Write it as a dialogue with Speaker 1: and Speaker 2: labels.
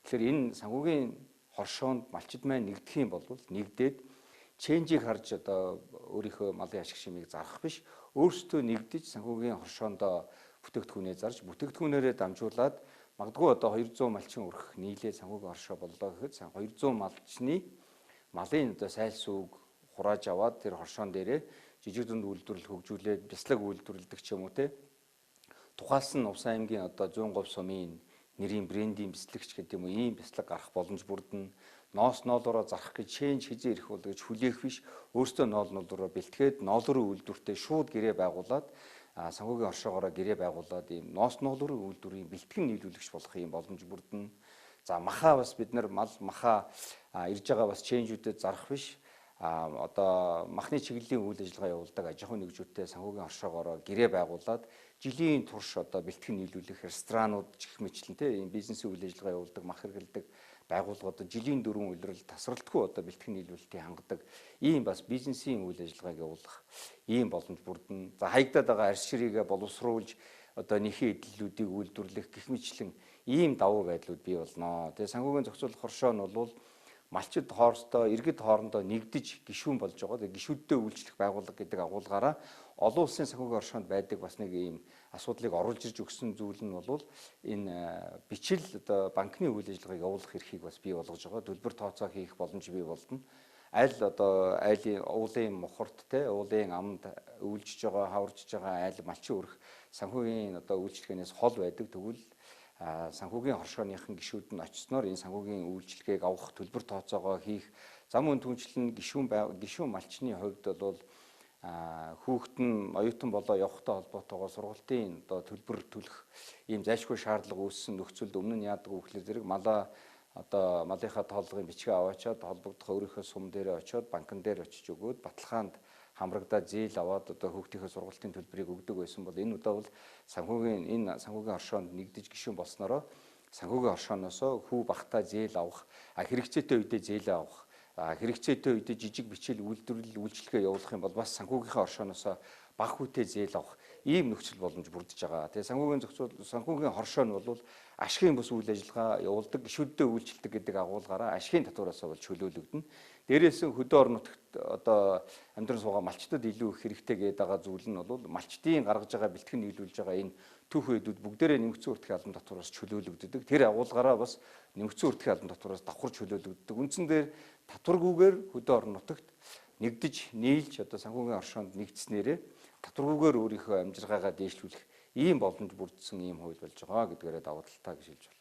Speaker 1: Тэгэхээр энэ санхүүгийн хоршоонд малчид маань нэгдэх юм бол нэгдээд ченжийг харж одоо өөрийнхөө малын ашиг шимийг зарах биш, өөрсдөө нэгдэж санхүүгийн хоршоондоо бүтээгдэхүүнээ зарж, бүтээгдэхүүнээрээ дамжуулаад магадгүй одоо 200 малчин өрх нийлээд санхүүгийн хоршоо боллоо гэхэд 200 малчны малын одоо сайлсүүг хурааж аваад тэр хоршоон дээрээ жижиг дунд үйлдвэрлэл хөгжүүлээд бяцлаг үйлдвэрлэдэг ч юм уу те. Тухайлсан Увсан аймгийн одоо 100 сумын нэрийн брендийн бяцлагч гэдэг юм уу, ийм бяцлаг гарах боломж бүрдэнэ. Ноос ноолороо зарах гэж ченж хизээ ирэх бол гэж хүлээх биш, өөрсдөө ноол ноолороо бэлтгээд ноолороо үйлдвэртээ шууд гэрээ байгуулад санхүүгийн оршоогоороо гэрээ байгуулад ийм ноос ноолороо үйлдвэрийн бэлтгэн нийлүүлэгч болох ийм боломж бүрдэнэ. За маха бас бид нар мал маха ирж байгаа бас ченжүүдэд зарах биш, одоо махны чиглэлийн үйл ажиллагаа явуулдаг аж ахуйн нэгжүүдтэй санхүүгийн оршоогоороо гэрээ байгуулад жилийн турш одоо бэлтгэн нийлүүлэх ресторанууд гэх мэтлэн те ийм бизнесийн үйл ажиллагаа явуулдаг мах хэрэглэдэг байгууллагууд жилийн 4 улирал тасралтгүй одоо бэлтгэн нийлүүлэлтийг хангадаг ийм бас бизнесийн үйл ажиллагааг явуулах ийм боломж бүрдэнэ. За хаягдаад байгаа арьс ширийгээ боловсруулж одоо нэхий эдлэлүүдийг үйлдвэрлэх гэх мэтлэн ийм давуу байдлууд бий болно. Тэгээ санхүүгийн зохицуулах хоршоо нь бол малчид хоорсдоо иргэд хоорондоо нэгдэж гишүүн болж байгаа. Тэгээ гишүүддээ үйлчлэх байгууллага гэдэг агуулгаараа олон улсын санхүүгийн оршоонд байдаг бас нэг ийм асуудлыг оруулж ирж өгсөн зүйл нь бол энэ бичил одоо банкны үйл ажиллагааг явуулах эрхийг бас бий болгож байгаа. Төлбөр тооцоо хийх боломж бий болно. Аль одоо айлын уулын мухарт те уулын амд үйлжиж байгаа, хаваржиж байгаа айл малчин өрх санхүүгийн одоо үйлчлэгээнээс хол байдаг. Тэгвэл санхүүгийн хоршооныхан гишүүд нь очсноор энэ санхүүгийн үйлчилгээг авах, төлбөр тооцоогоо хийх зам үн түнчлэн гишүүн малчны хувьд бол хүүхэд нь оюутан болоо явахтай холбоотойгоор сургалтын одоо төлбөр төлөх ийм зайлшгүй шаардлага үүссэн нөхцөлд өмнө нь яадаг вэ гэхлээр зэрэг малаа одоо малынхаа тооллогын бичгээ аваачаад холбогдох өөрийнхөө сум дээрээ очиод банкн дээр очиж өгөөд баталгаанд хамрагдаад зээл аваад одоо хүүхдийнхээ сургалтын төлбөрийг өгдөг байсан бол энэ удаа бол санхүүгийн энэ санхүүгийн оршоонд нэгдэж гишүүн болсноороо санхүүгийн оршооноосоо хүү багтаа зээл авах, хэрэгцээтэй үедээ зээлээ авах, хэрэгцээтэй үедээ жижиг бичил үйлдвэрлэл үйлчилгээ явуулах юм бол бас санхүүгийнхээ оршооноосоо баг хүүтэй зээл авах ийм нөхцөл боломж бүрдэж байгаа. Тэгээ санхүүгийн зохицуул санхүүгийн хоршоо нь бол ашигын бус үйл ажиллагаа явуулдаг, гишүүддээ үйлчилдэг гэдэг агуулгаараа ашигын татвараасаа бол чөлөөлөгдөнө. Дээрээс нь хөдөө орон нутагт одоо амьдран суугаа малчдад илүү их хэрэгтэй гэдэг байгаа зүйл нь бол малчдын гаргаж байгаа бэлтгэн нийлүүлж байгаа энэ түүх үеэдүүд бүгдээрээ нэмэгдсэн үртгэхийн албан татвараас чөлөөлөгддөг. Тэр агуулгаараа бас нэмэгдсэн үртгэхийн албан татвараас давхар чөлөөлөгддөг. Үндсэн дээр татваргүйгээр хөдөө орон нутагт нэгдэж нийлж одоо санхүүгийн оршоонд нэгдснээрээ татваргүйгээр өөрийнхөө амжиргаагаа дээшлүүлэх ийм боломж бүрдсэн ийм хууль болж байгаа гэдгээрээ давуу талтай гэж хэлж байна.